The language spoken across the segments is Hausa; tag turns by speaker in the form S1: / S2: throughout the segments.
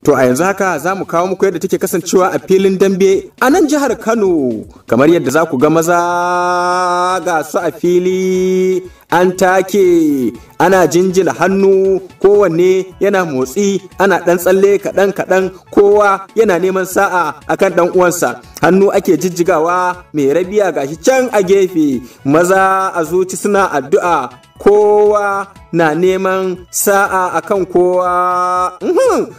S1: To a yanzu haka za mu kawo muku yadda take kasancewa a filin dambe a nan jihar Kano. Kamar yadda za ku ga maza ga su a fili an take ana jinjina hannu, kowanne yana motsi, ana ɗan tsalle kaɗan kaɗan, kowa yana neman sa'a akan ɗan uwansa. Hannu ake jijjigawa, mai rabiya gashi can a gefe, maza a zuci suna addu'a, kowa na neman sa'a akan kowa.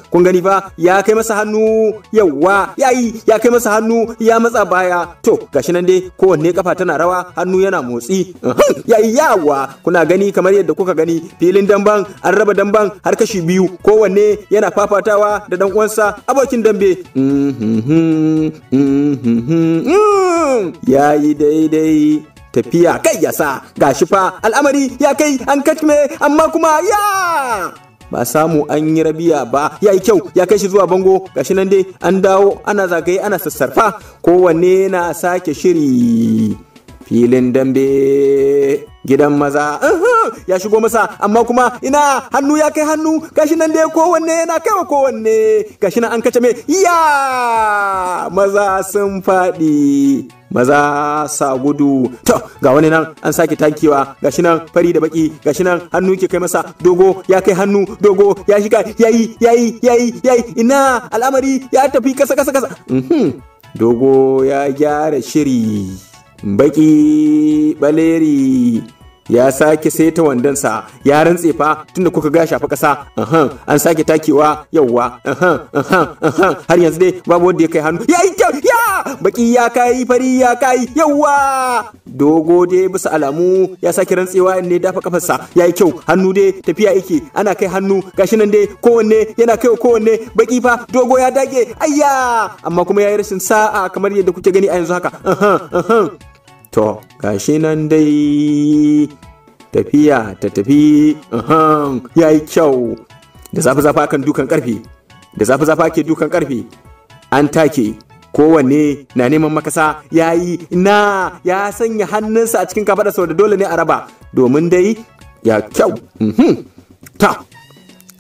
S1: Kun gani fa, ya kai masa hannu, yawwa yayi, ya kai masa hannu, ya matsa baya. To gashi nan dai kowanne kafa tana rawa, hannu yana motsi. Yayi, yawa, kuna gani kamar yadda kuka gani filin damban an raba damban har kashi biyu, kowanne yana fafatawa da dan uwansa abokin dambe. Yayi daidai tafiya kai ya sa gashi fa al'amari ya kai an katme, amma kuma ya ba samu an yi rabiya ba. Ya yi kyau, ya kai shi zuwa bango, gashi nan dai an dawo ana zagaye ana sassarfa, kowanne na sake shiri. Filin dambe gidan maza ya shigo masa, amma kuma ina hannu ya kai hannu, gashi nan dai kowanne yana kaiwa kowanne, gashi nan an kace me ya maza sun faɗi, maza sa gudu. To ga wani nan an sake takewa, gashi nan fari da baki, gashi nan hannu ke kai masa, dogo ya kai hannu, dogo ya shiga, yayi yayi yayi yayi, ina al'amari ya tafi kasa kasa kasa. Dogo ya gyara shiri, baki baleri ya sake saita wandonsa, ya rantse fa tunda kuka ga shafa kasa. An sake takewa, yawwa, har yanzu dai babu wanda ya kai hannu. Ya yi kyau, ya baki ya kai, fari ya kai, yawwa, dogo dai bisa alamu ya sake rantsewa ne dafa kafarsa. Ya yi kyau, hannu dai tafiya yake, ana kai hannu, gashi nan dai kowanne yana kai kowanne, baki fa dogo ya dage, ayya, amma kuma ya yi rashin sa'a kamar yadda kuke gani a yanzu haka. To gashi nan dai tafiya ta tafi, ya yi kyau, da zafi-zafi akan dukan karfe, da zafi-zafi ake dukan karfe, an take, kowanne na neman makasa, ya yi na ya sanya hannunsa a cikin kafaɗa sau da dole ne a raba, domin dai ya kyau. Ta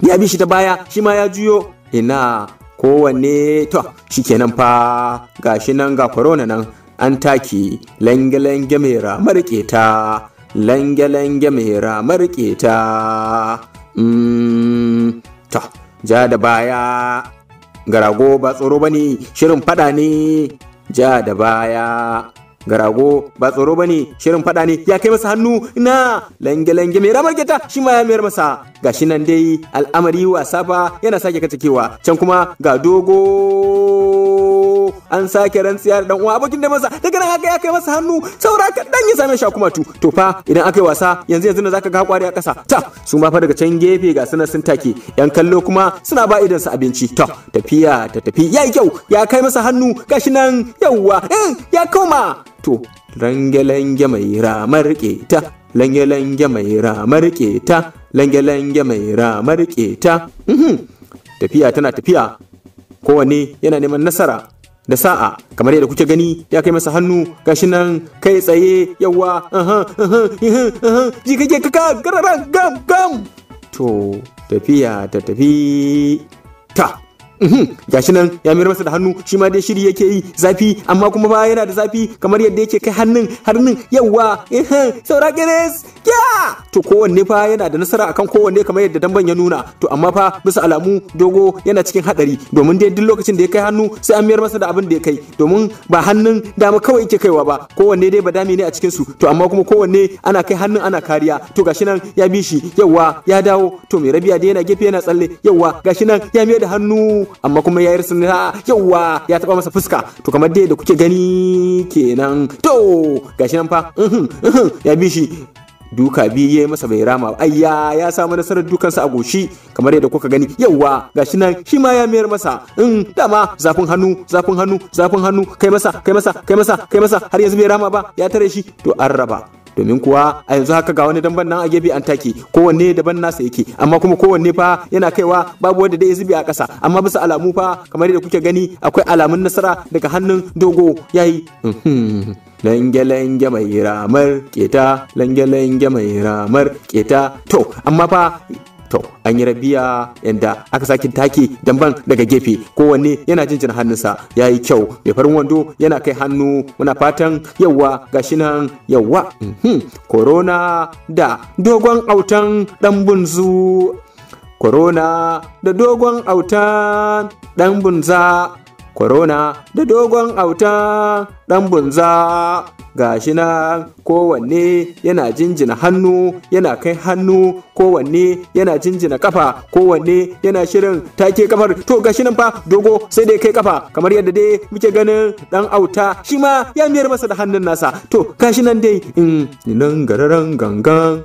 S1: ya bi shi ta baya, shi ma ya juyo, ina kowanne. To shikenan fa, gashi nan ga corona nan an take, lange-lange mai ramar keta, lange-lange mai ramar keta. Ta ja da baya garago ba tsoro ba ne, shirin fada ne. Ja da baya garago ba tsoro ba ne, shirin fada ne. Ya kai masa hannu, na lange-lange mai ramar keta, shi ma ya mayar masa. Gashi nan dai al'amari wasa fa yana sake kacakewa. Can kuma ga dogo an sake rantsiya da dan uwa abokin da masa, daga nan haka ya kai masa hannu, saura kaɗan ya same shi a kumatu. To fa idan aka yi wasa yanzu yanzu na zaka ga kwari a ƙasa. Ta su ma fa daga can gefe ga suna sun take, yan kallo kuma suna ba idan su abinci. Ta tafiya ta tafi, yayi kyau, ya kai masa hannu, gashi nan yawwa, ya koma. To lange-lange mai ramar keta, lange-lange mai ramar keta, lange-lange mai ramar keta. Tafiya tana tafiya, kowanne yana neman nasara da sa'a, kamar yadda kuke gani ya kai masa hannu, gashi nan kai tsaye, yawa, ji kake kaka gararan gam gam. To tafiya ta tafi, ta gashi nan ya mayar masa da hannu, shi ma dai shiri yake yi, zafi amma kuma ba yana da zafi kamar yadda yake kai hannun hannun, yawa, saura kiris ya. To kowanne fa yana da nasara akan kowanne kamar yadda damban ya nuna. To amma fa bisa alamu dogo yana cikin hadari, domin dai duk lokacin da ya kai hannu sai an mayar masa da abin da ya kai, domin ba hannun dama kawai yake kaiwa ba, kowanne dai badami ne a cikin su. To amma kuma kowanne ana kai hannun ana kariya. To gashi nan ya bi shi, yawa, ya dawo. To mai rabiya dai yana gefe yana tsalle, yawa, gashi nan ya mayar da hannu, amma kuma ya yi rasin, yawa, ya taba masa fuska. To kamar dai da kuke gani kenan. To gashi nan fa ya bi shi duka biyu ya masa bai rama, ayya, ya samu nasarar dukansa a goshi kamar yadda kuka gani, yawa, gashi nan shi ma ya mayar masa. Dama zafin hannu, zafin hannu, zafin hannu, kai masa, kai masa, kai masa, kai masa, har yanzu bai rama ba, ya tare shi. To an raba, domin kuwa a yanzu haka ga wani damban nan a gefe an take, kowanne daban nasa yake, amma kuma kowanne fa yana kaiwa, babu wanda dai ya zube a ƙasa. Amma bisa alamu fa kamar yadda kuke gani akwai alamun nasara daga hannun dogo yayi. Lange-lange mai ramar keta, lange-lange mai ramar keta. To amma fa To an yi rabiya yanda aka sake take damban daga gefe, kowanne yana jinjina hannunsa, ya yi kyau. Mai farin wando yana kai hannu, muna fatan yawa gashi nan yawa. Corona da dogon autan dan bunzu, corona da dogon autan dan bunza, corona da dogon autan dan bunza. Gashi nan kowanne yana jinjina hannu, yana kai hannu, kowanne yana jinjina kafa, kowanne yana shirin take kafar. To gashi nan fa dogo sai dai kai kafa, kamar yadda dai muke ganin dan auta shi ma ya miyar masa da hannun nasa. To gashi nan dai in nan gararan gangan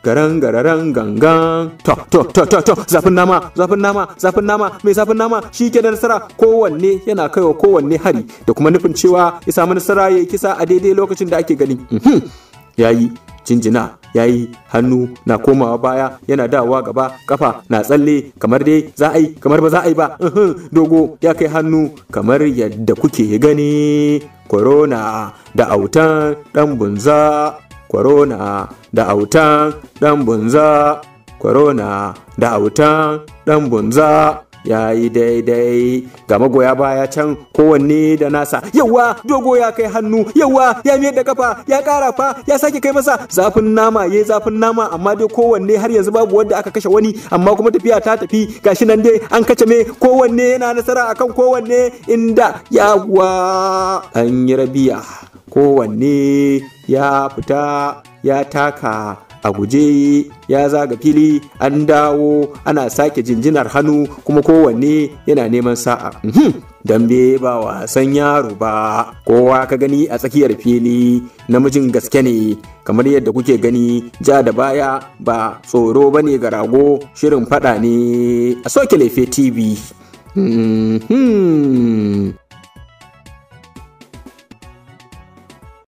S1: garan gararan gangan. To to to to to zafin nama, zafin nama, zafin nama, mai zafin nama shi ke da nasara. Kowanne yana kaiwa kowanne hari da kuma nufin cewa ya samu nasara ya yi kisa a daidai lokacin da ake gani. Yayi jinjina, yayi hannu na komawa baya, yana dawowa gaba, kafa na tsalle kamar dai za a yi kamar ba za a yi ba. Dogo ya kai hannu kamar yadda kuke gani. Corona da autan dan bunza, corona da autan dan bunza, corona da autan dan bunza. Ya yi daidai ga magoya baya can, kowanne da nasa. Yawa dogo ya kai hannu, yawa ya miyar da kafa, ya kara fa, ya sake kai masa zafin nama, yayi zafin nama, amma dai kowanne har yanzu babu wanda aka kashe wani, amma kuma tafiya ta tafi. Gashi nan dai an kace me, kowanne yana nasara akan kowanne inda yawa an yi rabiya, kowanne ya fita ya taka a guje, ya zaga fili, an dawo ana sake jinjinar hannu, kuma kowanne yana neman sa'a. Dambe ba wasan yaro ba, kowa ka gani a tsakiyar fili namijin gaske ne, kamar yadda kuke gani. Ja da baya ba tsoro bane ga rago, shirin fada ne. A Soke Lefe TV.